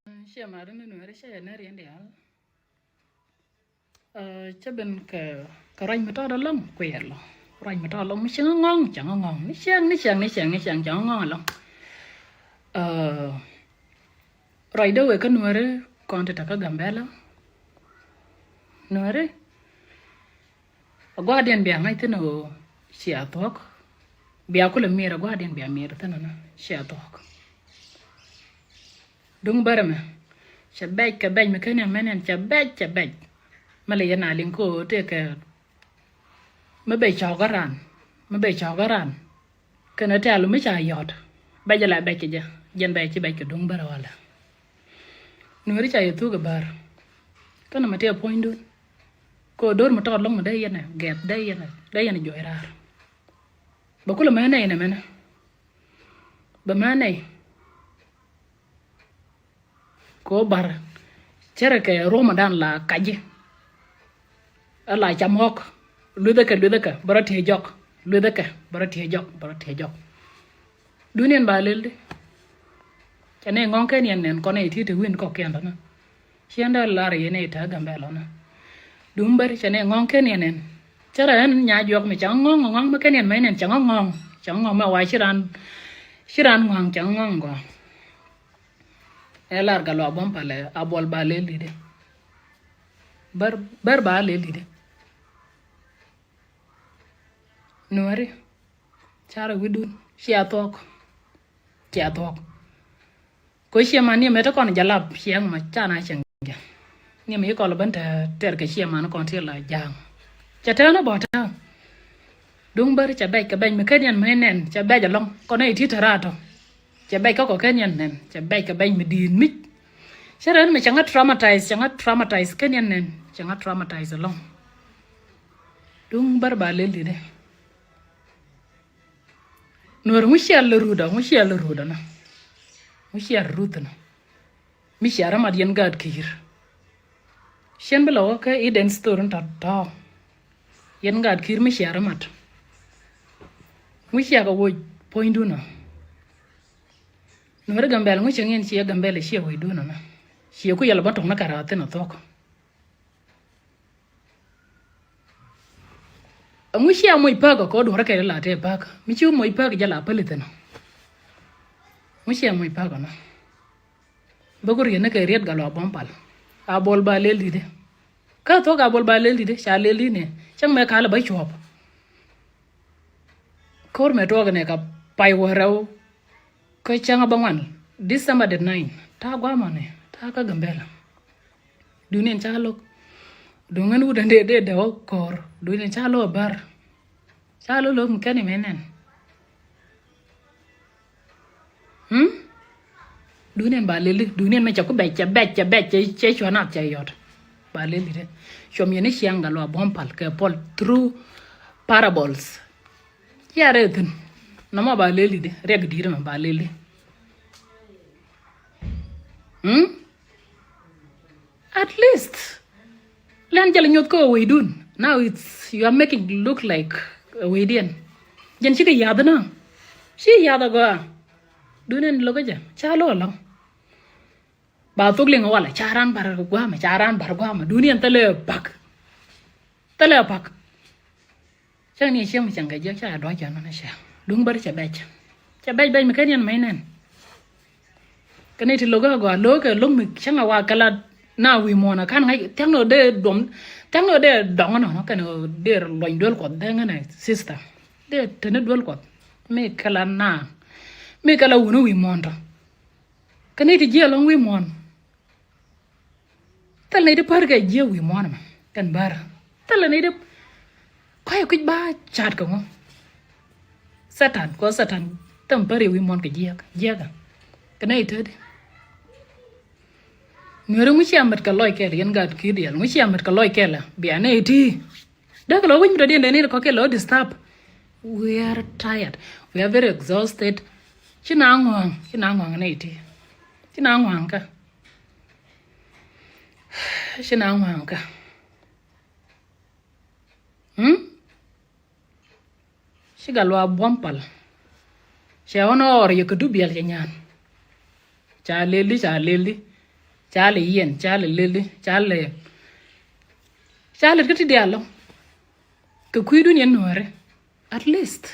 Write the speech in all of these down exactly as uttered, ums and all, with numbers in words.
Ciɛ mat ni nuɛri cɛ yɛ nɛr yɛn diaal. Cɛ ben kɛ, kɛ ruac mi tɔɔt alɔŋ kuɛ lɔ. Ruac mi tɔɔt alɔŋ mi cieŋ ŋɔŋ, cieŋ ŋɔŋ. Ni cieŋ, ni cieŋ, ni cieŋ, ni cieŋ, cieŋ ŋɔŋ alɔŋ. Ruac dee wek kä nuɛri kɔn ti tɛ kä Gambɛla. Nuɛri a gua̱a̱diɛn bia ŋa̱c thi̱n ɣöö cia thuɔ̱k. Bia kulɛ mi̱i̱r a gua̱a̱diɛn bia mi̱i̱r thi̱n ɣöö cia thuɔ̱k. Duŋ bärɛ mɛ cɛ bɛc kɛ bɛc mi ken yɛn mɛn yɛn cɛ bɛc cɛ bɛc. Mɛ lɛ yɛn a liŋ kä ɣöö tëëkɛ mi bɛ cɔɔk kä raan, mi bɛ cɔɔk kä raan. Kɛnɛ tɛ̈ɛ̈l mi ca yɔ̱t bɛc jɛ la bɛc kɛ jɛ. Jɛn bɛc ci bɛc kɛ duŋ bärɛ walɛ. Nuɛri ca yɛ thuk ɛ bär. Kɛnɛ mɛ tëë puɔ̱nydun. Kɛ ɣöö do̱r mi tɔɔt lo̱ŋ mi dee yɛn ɛ gɛth dee yɛn ɛ, dee yɛn ɛ juɔc raar. Bɛ kulɛ mɛ nɛy nɛ mɛnɛ. Bɛ mɛ nɛy. Kɛ ɣöö bär cärɛ kɛ ruɔ̱mdan la kaci. Ala cam ɣɔ̱k luethä kɛ luethä kɛ bä rɔ tiee jɔk. Luethä kɛ bä rɔ tiee jɔk bä rɔ tiee jɔk. Duniɛn ba lel di. Cɛ nɛ ŋɔ̱ŋ kɛn yɛn nɛn kɔn ɛ ti te wi̱n kɔkiɛn tɔnä. Ciɛn dee lar yɛn ɛ te Gambɛla nä. Duŋ bär cɛ nɛ ŋɔ̱ŋ kɛn yɛn nɛn. Cɛ rɛ ɛn nya juɔk mi cɛ ŋɔ̱ŋ ŋɔ̱ŋ mi kɛn yɛn mɛ nɛn cɛ ŋɔ̱ŋ ŋɔ̱ŋ cɛ ŋɔ̱ŋ mɛ wa ci ran, ci ran ŋɔ̱ŋ cɛ ŋɔ̱ŋ gɔaa. Ɛ lar Gatluak Buɔ̱m Pal ɛ a buɔl ba lel di di. Bär, bär ba lel di di. Nuɛri carɛ wi̱dun cia thuɔ̱k. Cia thuɔ̱k. Kɛ ciɛ man niɛ mɛ te kɔn jalap ciɛŋ ma ca na cieŋ jɛ. Niɛ mɛ ci kɔl ben te tɛr kɛ ciɛ man kɔn ti la ja̱a̱ŋ. Cɛ tɛn bɔ tɛn. Duŋ bär cɛ bɛc kɛ bɛc mi ken yɛn mɛ nɛn cɛ bɛc alɔŋ kɔn ɛ ti te raatɔ. Cɛ bɛc kä kɔ ken yɛn nɛn cɛ bɛc kɛ bɛc mi di̱i̱t mic. Cɛ rɛn mɛ cɛ ŋa traumatize, cɛ ŋa traumatize ken yɛn nɛn cɛ ŋa traumatize alɔŋ. Duŋ bär ba lel di dɛ. Nuɛr ŋu ciɛl lɛ rut ɔ, ŋu ciɛl lɛ rut ɔ nä. Ŋu ciɛl rut nä. Mi ciɛl rɛ mat yɛn gaat ki̱i̱r. Ciɛn bi lɛ wä kä Eden Store in tɔ̱ tɔ̱. Yɛn gaat ki̱i̱r mi ciɛl rɛ mat. Ŋu ciɛl kɛ woc puɔ̱nydun ɔ. Nuɛr Gambɛl ŋu cieŋ yɛn ciɛ Gambɛl ciɛ wecdun ɔ nä. Ciɛ ku yɛl bä tɔ̱ŋ ni kɛ rath thin ɔ thuɔ̱k. Ɛŋu cia moc päk ɔ kɛ ɣöö duɔ̱rä kɛl la tëë päk mi ci moc päk jɛ la päli thi̱n ɔ. Ɛŋu cia moc päk ɔ nä. Bä ku riet ni kɛ riet Gatluak Buɔ̱m Pal. A buɔl ba lel di̱t i̱ kä thuɔ̱k a buɔl ba lel di̱t i̱ ca lel di̱t ni cäŋ mɛ kal bä cuɔp. Ko̱r mɛ tuɔɔk ni kɛ pay wä rɛw. Kä cäŋ a bä ŋuan December the nine ta̱a̱ guamɔ ni ta̱a̱ kä Gambɛla. Duniɛn ca lo̱k. Duŋ ɛn wut ɛn dee dee dee wä ko̱r duniɛn ca lo̱k a bär. Ca lo̱k lo̱k mi kɛn imɛ nɛn. Hmm? Duniɛn ba lili duniɛn mɛ cɛ ku bɛc cɛ bɛc cɛ bɛc cɛ cɛ cua nath cɛ yɔt. Ba lili de cuɔm yɛn i̱ ciaŋ Gatluak Buɔ̱m Pal kɛ pɔl through parables. Cia rɛ thi̱n nɔmɔ ba lili di riɛk di̱i̱t mɛ ba lili. Hmm? At least lɛn jɛl nyoth kä wecdun. Now it's you are making look like wecdiɛn. Jɛn cikɛ yath na ci yath agɔaa. Duniɛn lokä jɛ ca lo̱k alɔŋ. Ba thok liŋ walɛ ca ran bar guamɛ ca ran bar guamɛ duniɛn thilɛ pak. Thilɛ pak. Cäŋ ni cieŋ mi cäŋ kɛ jiäk ca duac cɛ nɔnɔ cɛ duŋ bär cɛ bɛc. Cɛ bɛc bɛc mi ken yɛn mɛy nɛn. Kɛ ni ti lo̱k a gɔaa lo̱k kɛ lo̱k mi cäŋ a wa kɛ la na wi̱i̱ muɔ̱ɔ̱n a kan ŋa̱c thia̱ŋ ni ɣöö dee duɔm thia̱ŋ ni ɣöö dee dɔŋ nɔnɔ kɛn ɣöö dee luɔny duel kuɔth dee ŋänɛ sister. Dee teni duel kuɔth mi kɛ la na mi kɛ la wuni wi̱i̱ muɔ̱ɔ̱n tɔ. Kɛ ni ti jiɛ lɔŋ wi̱i̱ muɔ̱ɔ̱n. Thil nɛy ti pär kɛ jiɛ wi̱i̱ muɔ̱ɔ̱n ɛmɛ kɛn bär. Thil nɛy ti kɔ̱a̱c kui̱c ba ca̱a̱t kɛ ŋu. Satan kɔ Satan thil pär yɛ wi̱i̱ muɔ̱ɔ̱n kɛ jiɛk jiɛk. Kɛ nɛy tëëdi. Nuɛri ŋu cia mät kɛ lɔc kɛl yɛn gaat ki̱i̱t diɛl ŋu cia mät kɛ lɔc kɛl bia nɛy ti. Dee kɛ lɔ wi̱c mi tɔ̱diɛn dee ni kɔ̱kiɛn lɔ disturb. We are tired. We are very exhausted. Ci na ŋua̱a̱ŋ ci na ŋua̱a̱ŋ nɛy ti. Ci na ŋua̱a̱ŋ kä. Ci na ŋua̱a̱ŋ kä. Hmm? Ci Gatluak Buɔ̱m Pal. Cɛ ɣɔn ɣɔr yɛ kɛ dubiɛl cɛ nyan. Ca leli ca leli. Ca lɛ yiɛn, ca lɛ leli, ca lɛ, ca lɛ kä ti diaal ɔ. Kɛ kui̱dun yɛn Nuääri. At least,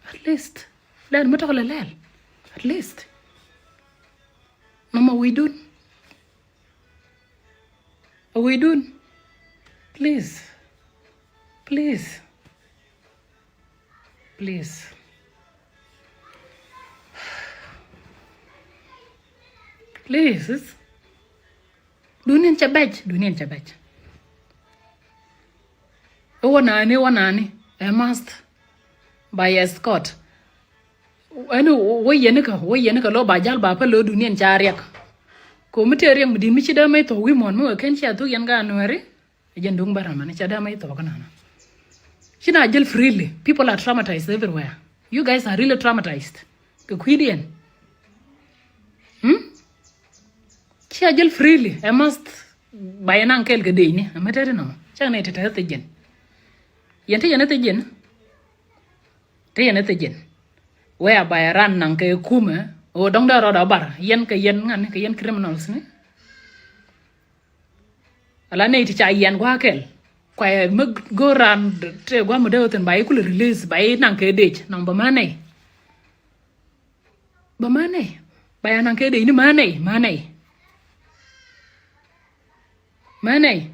at least lɛl mi tɔk lɛ lɛl. At least. Nɔmɔ wi̱i̱dun. A wi̱i̱dun. Please. Please. Please. Please. Dunian cɛ bɛc, dunian cɛ bɛc. Iwɔ nani, iwɔ nani. A must by escort. Ɛn wä yɛn ikä, wä yɛn ikä lo ba jal ba pä lo dunian ca riɛk. Ko mi tëë riɛk mi di̱t mi ci dee mec thok wi̱i̱ muɔ̱n mi wä ken cia thuk yɛn ka Nuääri. Jɛn duŋ bä ram mani ca dee mec thok nana. Ci na jil freely. People are traumatized everywhere. You guys are really traumatized. Kɛ kui̱diɛn. Hmm? Cia jil freely. A must ba yɛn naŋ kɛɛl kɛ dec ni. Ɛmɛ tɛt inɔ. Cɛ ni tɛt tɛt jɛn. Yɛn ti yɛn ti jɛn. Te yɛn ɛ thijin. Whereby ran naŋ kɛ kumɛ ɣöö dɔ̱ŋ dee rɔɔdɛ bar yɛn kɛ yɛn ŋa̱n kɛ yɛn criminals ni. Ala nɛy ti ca yɛn gua̱a̱ kɛl. Kuayɛ mi go̱o̱r ran te gua̱a̱ mi dee wä thi̱n ba i̱ kulɛ release ba i̱ naŋ kɛ dec nɔŋ bä mänɛ. Bä mänɛ. Ba ya naŋ kɛ dec ni mänɛ, mänɛ. Mänɛ.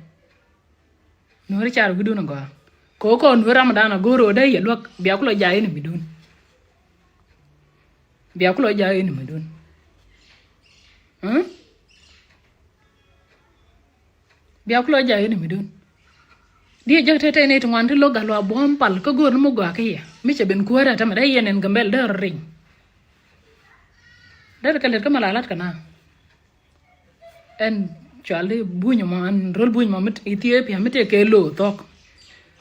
Nuɔ̱ɔ̱ri car wi̱dun agɔaa. Kɛ ɣöö kɔn nuɔ̱ɔ̱ri ramdan a go̱o̱r ɣöö dee yɛ luäk bia kulɔ jaa yɛn imidun. Bia kulɔ jaa yɛn imidun. Hm? Bia kulɔ jaa yɛn imidun. Diɛ jek tete ni ti ŋuan ti lo̱k gal wa buɔ̱m pal kä go̱o̱r ni mi gɔaa kä yɛ mi cɛ ben kuäärä tämɛ dee yɛn ɛn Gambɛl dee rɔ riny. Dee kɛ lɛt kä malalat kɛ na. Ɛn cuali buny mɔ, ɛn rol buny mɔ mi Ethiopia mi tëë kɛ lo̱o̱ thɔk.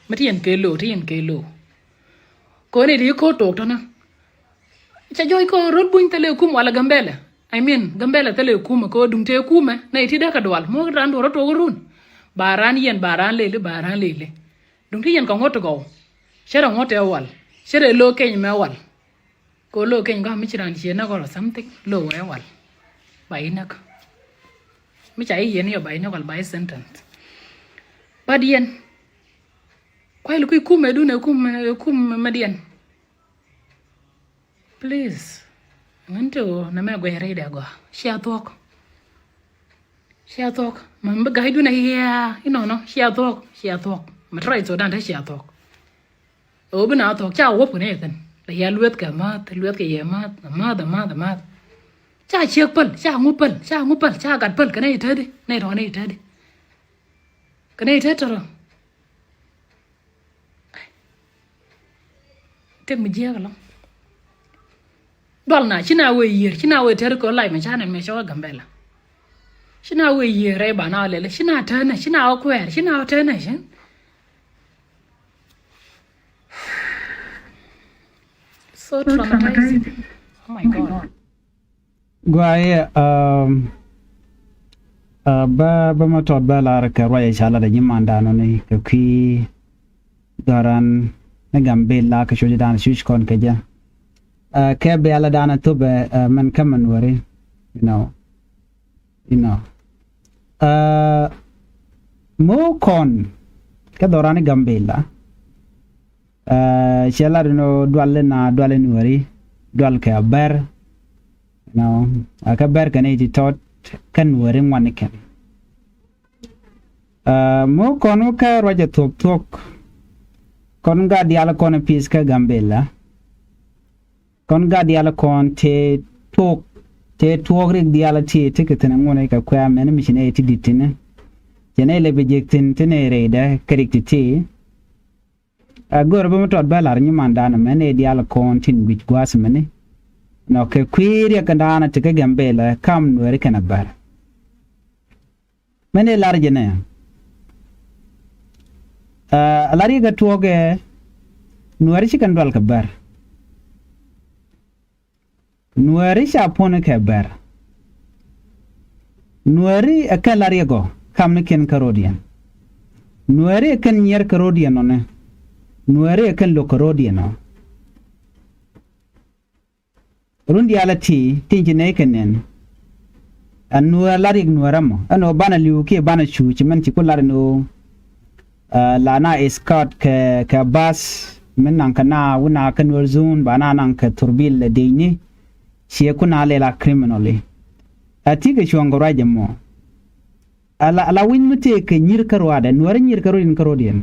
Mi ti yɛn kɛ lo̱o̱, ti yɛn kɛ lo̱o̱. Koni ti ko̱ tok tɔnä. Ca jɔy kɛ rol buny thilɛ kum wala Gambɛlɛ. I mean, Gambɛlɛ thilɛ kum kɛ duŋ tëë kumɛ nɛ iti dee kɛ dual mɔ ran duɔrɔ tok run. Ba ran yɛn, ba ran leli, ba ran leli. Duŋ ti yɛn kɛ ŋuɔ̱t ti gɔw. Cɛ rɛ ŋuɔ̱t tɛ wal. Cɛ rɛ lo̱o̱ keny mɛ wal. Ko lo keny gɔaa mi ci ran cie näk or something lo wee wal. Ba inäk. Mi ca i̱ yɛn yɔ ba inäk wal ba i̱ sentence. But yɛn. Kuay li kui̱ kum edun ekum ekum median. Please. Ŋän te ɣöö nɛ mɛ guɛy rɛydɛ gɔaa cia thuɔ̱k. Cia thuɔ̱k mɛ mi bi ga̱ydun a yiaa inɔnɔ cia thuɔ̱k cia thuɔ̱k mɛ try so dan te cia thuɔ̱k. Ɛ ɣöö bi na thuɔ̱k ca wäp kɛ nɛy thi̱n lɛ ya lueth kɛ math lueth kɛ yɛ math math math math. Ca ciek päl ca ŋu päl ca ŋu päl ca gat päl kɛ nɛy tädi nɛy tɔ̱ nɛy tädi. Kɛ nɛy tä tɔ̱rɔ. Tëk mi jiääk ɛlɔ̱ŋ. Dual na ci na wee yiër ci na wee tɛr kɛ lac mɛ ca nɛn mɛ cɔk ɛ Gambɛla. Ci na wee yiër rɛy ba na wä lɛlɛ ci na tɛnɛ ci na wä kuɛɛr ci na wä tɛnɛ ci. So traumatizing. Oh my God. Guayɛ, um, uh, bä bä ma tɔt bä lar kɛ ruacɛ ca lat a nyimandan ɔni kɛ kui̱ dhɔran ni Gambɛla kɛ cuc dan cuc kɔn kɛ jɛ. Uh, kɛ bɛl a dan a thop ɛ, uh, mɛn kä mɛn weri, you know, you know. Uh, mo kɔn kɛ dhɔran ni Gambɛla. Uh, cɛ lat inɔ dual ina dual in weri dual kɛ a bɛr. You know, a kɛ bɛr kɛ ni ti tɔt kɛn weri ŋuan ni kɛn. Uh, mo kɔn wä kɛ ruacɛ thuɔk thuɔk. Kɔn gat dial kɔn pis kɛ Gambɛla. Kɔn gat dial kɔn tëë tuɔk tëë tuɔk rik dial ti ti kɛ thin ŋuɔn kɛ kuɛ mɛn mi ci nɛ ti dit tini. Cɛ nɛ lɛ bi jek thin ti nɛ rɛydɛ kɛ rik ti ti. A gör bä mi tɔt bä lar nyimandan mɛ ni dial kɔn tin guic gua̱a̱th mɛni. Nɔ kɛ kui̱ riɛk kɛndan ti kä Gambɛla kam nuɛri kɛn a bär. Mɛni lar jɛ nɛ. A lar yɛ kɛ tuɔɔkɛ nuɛri ci kɛn dual kɛ bär. Nuääri ca puɔ̱ni kɛ bɛr. Nuääri ɛ kɛn la riɛk ɔ kamni kiɛn kä ro̱diɛn. Nuääri ɛ kɛn nyiɛr kä ro̱diɛn ɔni. Nuääri ɛ kɛn lo̱k kä ro̱diɛn ɔ. Run diaal ɛ ti tin ci nɛy kɛ nɛn. Ɛn nuäär la riɛk nuäär ɛmɔ ɛn ɣöö banɛ li̱w kiɛ banɛ cu ci mɛn ci ku lat ɛn ɣöö la na escort kɛ kɛ bus mi naŋ kɛ na wun a kɛ nuäär zone ba na naŋ kɛ thurbil ɛ dëëcni. Ciɛ ku na lɛl a criminally. A ti kɛ cuɔ̱ŋ kɛ ruac ɛmɔ. Ala ala wi̱ny mi tëëk kɛ nyi̱r kä ruaadɛ nuäärä nyi̱r kä rodiɛn kä rodiɛn.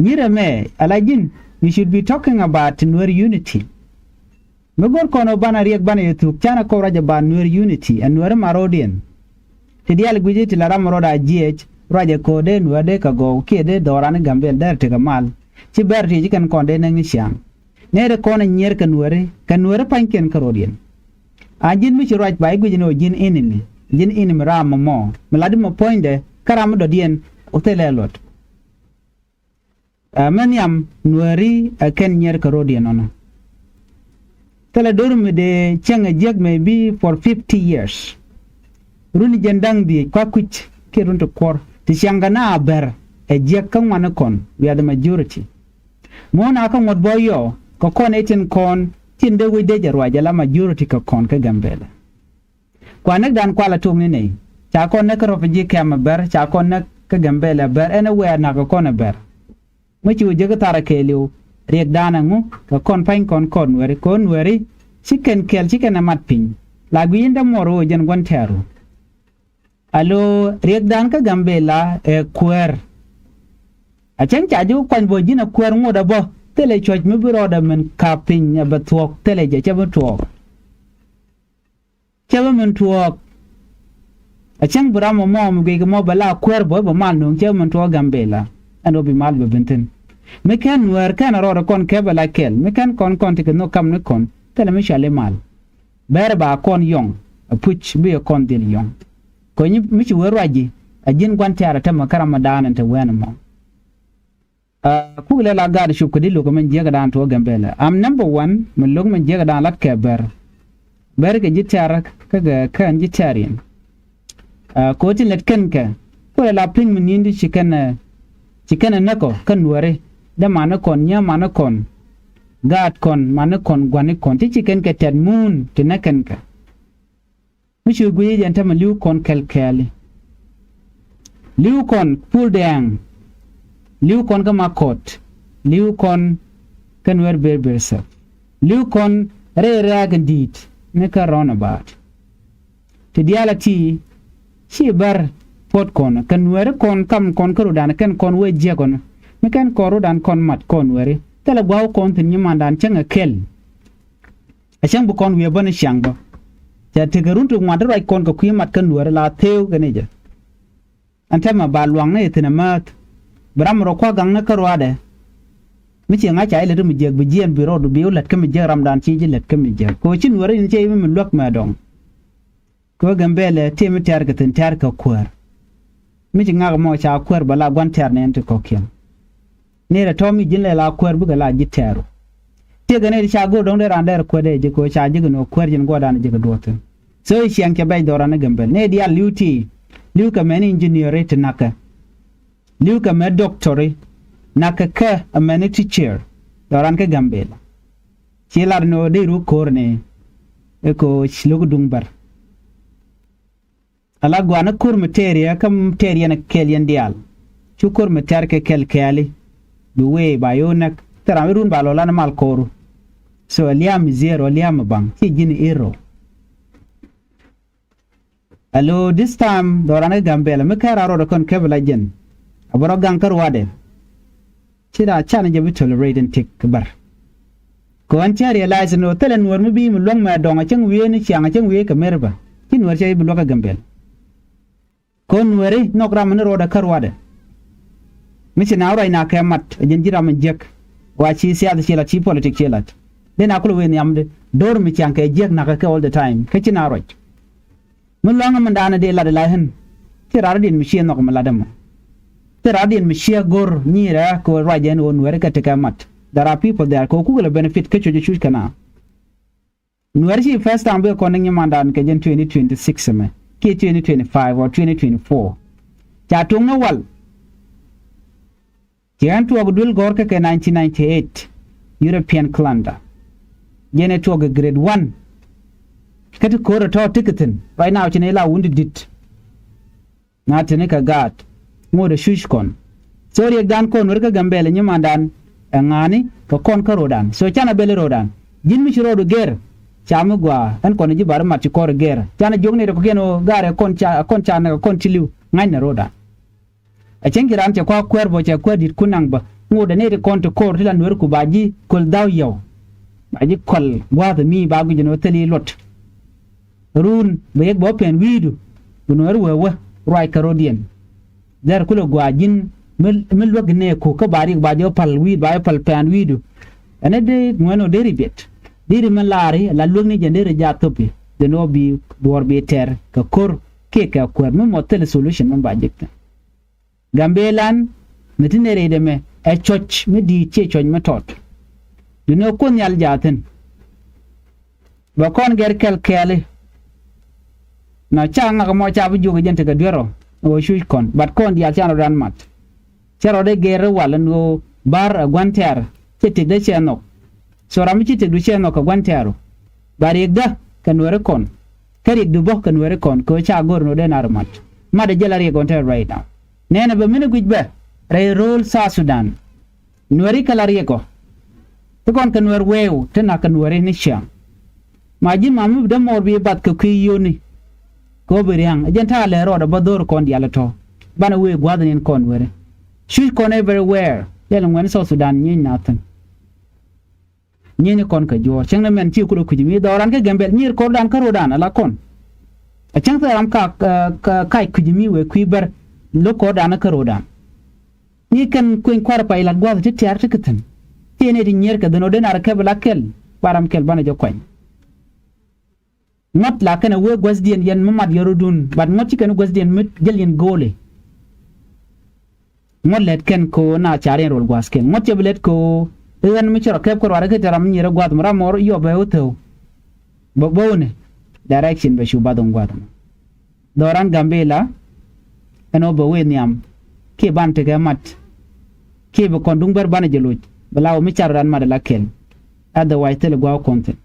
Nyi̱r ɛmɛ ala ji̱n, you should be talking about nuäär unity. Mi go̱r kɔn ɔ banɛ riɛk banɛ yɛ thuk canɛ kɔn ruac about nuäär unity ɛ nuäärä ma rodiɛn. Ti diaal gui̱ci ti la ram rɔɔd a jiɛc ruac ɛ ko̱o̱r dee nuäär dee kɛ gɔw kiɛ dee dhɔran i̱ Gambel dee rɛ tekɛ mal. Ci bɛr ti ci kɛn kɔn dee näk ni ciaŋ. Nɛɛrɛ kɔn ɛ nyiɛr kɛ nuäri kɛ nuäri pa̱nykiɛn kä rɔɔdiɛn. A ji̱n mi ci ruac ba i̱ guic ni ɔ ji̱n inimi ji̱n inimi ram mɔ mɔ mi lat imɔ puɔ̱nydɛ kä ram mi dɔ̱diɛn. Ɔ thilɛ luɔt. Ɛ mɛ nhiam nuäri ɛ kɛn nyiɛr kɛ rɔɔdiɛn ɔnɔ. Thilɛ do̱r mi dee cäŋ ɛ jiäk maybe for fifty years. Run jɛn da̱ŋ dhiec kua̱ kui̱c kiɛ run ti kuɔr ti ciaŋ kɛ na a bɛr ɛ jiäk kä ŋuani kɔn we are the majority. Muɔ̱ɔ̱n a kä ŋuɔ̱t bä yɔ kɛ kɔn ɛ tin kɔn tin dee wec dee jɛ ruac ala majority kɛ kɔn kä Gambɛlɛ. Kua näk dan kualɛ tok ni nɛy ca kɔn näk kä refugee camp ɛ bɛr ca kɔn näk kä Gambɛlɛ ɛ bɛr ɛn ɛ wɛɛr nak kɛ kɔn ɛ bɛr. Mi ci wä jek kä tharɛ kɛɛliw riɛk dan ɛŋu kɛ kɔn pa̱ny kɔn kɔn nuɛri kɔn nuɛri. Ci kɛn kɛl ci kɛn ɛ mat piny la gui̱i̱n dämuɔr wä jɛn gua̱n tɛ̈ru. Alo riɛkdan kä Gambɛla ɛ kuäär. A cäŋ ca ji̱ kuany bä ji̱n a kuäär ŋot a bä thilɛ cuɔ̱c mi bi rɔɔdɛ min kap piny a bɛ thuɔ̱k thilɛ jɛ cä bi tuɔɔk. Cä bi min tuɔɔk. A cäŋ bi ram mɔ mɔ mi guic kɛ mɔ bɛ la kuäär bä bɛ mal nuɔ̱ŋ cä bi min tuɔɔk Gambɛla. Ɛn ɣöö bi mal bɛ bin thi̱n. Mi kɛn nuäär kɛn a rɔɔdɛ kɔn kɛ bɛ la kɛl mi kɛn kɔn kɔn ti kɛ nhök kam ni kɔn thilɛ mi cɔal i̱ mal. Bɛɛrɛ ba kɔn yɔŋ a puc bikɛ kɔn dhil yɔŋ. Kɔny mi ci wee ruac ji̱ a ji̱n gua̱n tɛ̈r a tämɛ kä Ramadan ɛn te wɛn ɛmɔ. Kuk lɛ la gaat cop kä di lo̱k ɛmɛn jiäkädan tuɔɔk Gambɛlɛ am number one mi lo̱k ɛmɛn jiäkädan lat kɛ bɛr. Bɛr kɛ ji̱ tɛ̈r kä kɛ kɛn ji̱ tɛ̈r in. Ko̱ tin lät kɛn kɛ kuɛ la pi̱ŋ mi ni̱n di ci kɛn ci kɛn ɛ näk ɔ kä nuäri. Dee mani kɔn nyɛ mani kɔn gaat kɔn mani kɔn gua̱ni kɔn ti ci kɛn kɛ tɛt muun ti näk kɛn kɛ. Mi ci guic jɛn tämɛ li̱w kɔn kɛl kɛɛli. Li̱w kɔn pul dɛɛŋ. Li̱w kɔn kä makɔt. Li̱w kɔn kä nuɛr ber ber sɛp. Li̱w kɔn rɛy rɛɛk in di̱i̱t ni kä rɔn abaat. Ti diaal a ti ci bär puɔ̱t kɔn kɛ nuɛɛri kɔn kam kɔn kä rudan kɛn kɔn wee jiɛk kɔn. Mi kɛn kɔn rudan kɔn mat kɔn nuɛɛri thilɛ gua̱a̱k kɔn thi̱n nyimandan cäŋ ɛ kɛl. A cäŋ bi kɔn wiee bä ni ciaŋ bä. Cɛ tekɛ run ti ŋuan ti ruac kɔn kɛ kui̱ mat kä nuɛɛri la thëëw kɛ ni jɛ. Ɛn tɛmɛ ba luaŋni ithin ɛmääth. Bi ram rɔ kua̱ gaŋni kä ruaadɛ. Mi ci ŋa̱c ca ilɛ ti mi jiäk bi jiɛn bi rɔɔdu bi wä lät kä mi jiäk ramdan ci ji̱ lät kä mi jiäk kɛ ɣöö ci nuäärä in ci mi mi luäk mɛ dɔŋ. Kɛ ɣöö Gambɛlɛ tëë mi tɛ̈r kɛ thi̱n tɛ̈r kɛ kuäär. Mi ci ŋak mɔ ca kuäär bɛ la gua̱n tɛ̈r nɛɛn ti kɔ̱kiɛn. Nɛy rɛ tɔ̱ mi ji̱n lɛ la kuäär bikɛ la ji̱ tɛ̈ru. Tiekɛ nɛy ti ca go̱o̱r dɔ̱ŋ dee raan dɛr kuäär dee ji̱ kɛ ɣöö ca ji̱ kɛ ni ɣöö kuäär ji̱n guɔ̱ɔ̱rdan ji̱ kɛ duɔ̱ɔ̱thin. So i̱ ciɛŋ cɛ bɛc dhɔran ni Gambɛl nɛy diaal li̱w ti li̱w kɛ mɛni injiniɛri ti na̱kɛ. Li̱w kɛ mɛ dɔktɔri na̱kɛ kɛ mɛni ti̱ciɛr dhɔran kä Gambɛl. Ci lar ni ɣöö dee ru ko̱r ni. Ɛ kɛ ɣöö ci lo̱k duŋ bär. Ala gua̱a̱n ko̱r mi tɛɛr yɛ kä tɛɛr yɛn kɛl yɛn diaal. Cu ko̱r mi tɛɛr kɛ kɛl kɛɛli. Bi wee ba yo̱o̱ näk thil ram irun ba lɔ lan mal ko̱ru. So a lia̱a̱ mi zero a lia̱a̱ mi baŋ ci ji̱n iro. Alo this time dhɔran kä Gambɛl mi kɛɛr a rɔɔdɛ kɔn kɛp la jɛn. A bä rɔ gaŋ kä ruaadɛ. Ci daa can jɛ bi tolerate in tik bär. Kɛ ɣän cä realize ni ɣöö thilɛ nuäär mi bi mi luäŋ mɛ dɔ̱ŋ a cäŋ wiee ni ciaŋ a cäŋ wiee kɛ mer bä ci nuäär cä bi luäk kä Gambɛl. Kɛ ɣöö nuääri nhɔk ram ni rɔɔdɛ kä ruaadɛ. Mi ci na ruac na kɛ mat a jɛn ji̱ ram in jiäk. Wa ci siath ci lat ci politik ci lat. Dee na kulɛ wee nhiamdi do̱r mi ciaŋ kɛ jiäk nakä kɛ all the time kä ci na ruac. Mi luaŋä mindan dee lat ilay ɣän. Thil raar diɛn mi ciɛ nhɔk mi lat ɛmɔ. Thil raar diɛn mi ciɛ go̱r nyirɛ kɛ ruac ɛn ɣöö nuɛri kɛ tekɛ mat. There are people there kɛ ɣöö kukɛ lɛ benefit kä cuc cuc kɛ na. Nuɛri ci first time bikɛ kɔn ni nyimandan kɛ jɛn twenty twenty six ɛmɛ kiɛ twenty twenty five or twenty twenty four. Ca tuŋ ni wal. Ci ɣän tuɔɔk duël gɔ̱rkä kɛ nineteen ninety eight European calendar. Jɛn ɛ tuɔɔk ɛ grade one. Kä ti ko̱r ɛ tɔ̱ ti kɛ thi̱n right now ci ni la wun ti di̱t. Na tini kɛ gaat ŋot ɛ cuc kɔn. So riɛkdan kɔn weri kä Gambɛl ɛ nyimandan ɛ ŋa̱ni kɛ kɔn kä ro̱dan. So canɛ bɛl i̱ ro̱dan ji̱n mi ci rɔɔdu gɛr. Ca mi gɔaa ɛn kɔn ji̱ bari mat ci kɔr gɛr canɛ jiök ni rɛ kɔkiɛn ɣöö gaarɛ kɔn ca kɔn ca nɛ kɛ kɔn ci li̱w ŋa̱cnɛ ro̱dan. Ɛ cäŋ ci raan cɛ kua̱r kuäär bä cɛ kuäär di̱t kun naŋ bä ŋot ɛ nɛy ti kɔn ti ko̱r ti la nueerku ba ji̱ köl dhaw yɛw. Ba ji̱ kɔl gua̱a̱th ɛ mi ba guic ɛn ɣöö thil i̱ luɔt. Run bɛ yek bä pɛn wi̱i̱du bi nueer wee wä ruac kɛ ro̱diɛn. Dhɛr kulɛ gua̱a̱ ji̱n mi luäk nɛɛku kä ba rik ba jɛ wä pal wi̱i̱du ba jɛ pal pɛn wi̱i̱du. Ɛn ɛ dee ŋuɛn ɔ deri biɛt deri mi laari la luäk ni jɛn deri jaa thopi. Jɛn ɔ bi duɔɔr bi tɛr kɛ ko̱r kiɛ kɛ kuäär mi mɔ thil solution mi ba jek thi̱n. Gambelan mi ti nɛy rɛydɛ mɛ ɛ cuɔ̱c mi di̱i̱t ciɛ cuɔ̱c mi tɔt. Duundɛ kuoth nhial jaathin. Bɛ kɔn gɛr kɛl kɛɛli. Na ca ŋak mɔ ca bi jiök ɛ jɛn tekɛ duer ɔ ɣöö cuc kɔn bat kɔn diaal ca rɔ̱dan mat. Cɛ rɔ̱dɛ gɛr i̱ wal ɛn ɣöö ba̱r ɛ gua̱n tɛ̈r cɛ tëkdä cɛ nhɔk. So ram mi ci tëkdu cɛ nhɔk kɛ gua̱n tɛ̈ru. Ba riɛkdä kɛ nueeri kɔn kä riɛkdu bä kɛ nueeri kɔn kɛ ɣöö ca go̱r ɛn ɣöö dee nar mat. Mat ɛ jɛ la riɛk ɣɔn tɛ̈r right now. Nɛnɛ bɛ mini guic bɛ rɛy ro̱o̱l South Sudan. Nuɛri kɛ la riɛk ɔ ti kɔn kɛ nuɛr wɛɛw ti nak kɛ nuɛri ni ciaŋ. Ma ji̱n ma mi bi dämuɔɔr bi bath kɛ kui̱ yio̱ni. Kɛ ɣöö bi ria̱ŋ ɛ jɛn ta̱a̱ lɛ rɔɔdɛ bä dho̱r kɔn diaal ɛ tɔ̱. Banɛ wëë gua̱thni in kɔn weri cuc kɔn everywhere. Lɛl ŋuɛ̈ni South Sudan nyieeny nathin. Nyieeni kɔn kɛ juɔ̱ɔ̱r cäŋ ni mɛn ci kulɛ kui̱c mi dhɔran kä Gambɛl nyier kɔrdan kä ro̱dan ala kɔn. A cäŋ thil ram ka kac kui̱c mi wee kui̱ bär lo̱k kɔrdan kä ro̱dan. Ni kɛn kueny kua̱r pay lat gua̱th ti tiaar ti kä thi̱n. Ti ni ti nyier kɛ dhin ɔ den ar kɛp la kɛl ba ram kɛl banɛ jɛ kuany. Ŋuɔ̱t la kɛn a wee guäthdiɛn yɛn mi mat yɔrɔdun bat ŋuɔ̱t ci kɛn guäthdiɛn mi jäl yɛn go̱o̱li. Ŋuɔ̱t lɛt kɛn ko na car yɛn rol gua̱a̱th kɛn ŋuɔ̱t cɛ bi lɛt ko i̱ ɣän mi cɛ rɔ kɛp kɛ ruaar ikä tɛ ram mi nyier ɛ gua̱a̱th mi ram mɔr yɔp bɛ wä thäw. Bä bä wä ni direction bɛ cu bath ŋuɔ̱t gua̱a̱th mi dhɔran Gambila. Ɛn ɔ bɛ wee nhiam kiɛ ban tekɛ mat kiɛ bi kɔn duŋ bär banɛ jɛ loc bɛ la wä mi car ran mat ala kɛl. Otherwise thilɛ gua̱a̱k kɔn thi̱n.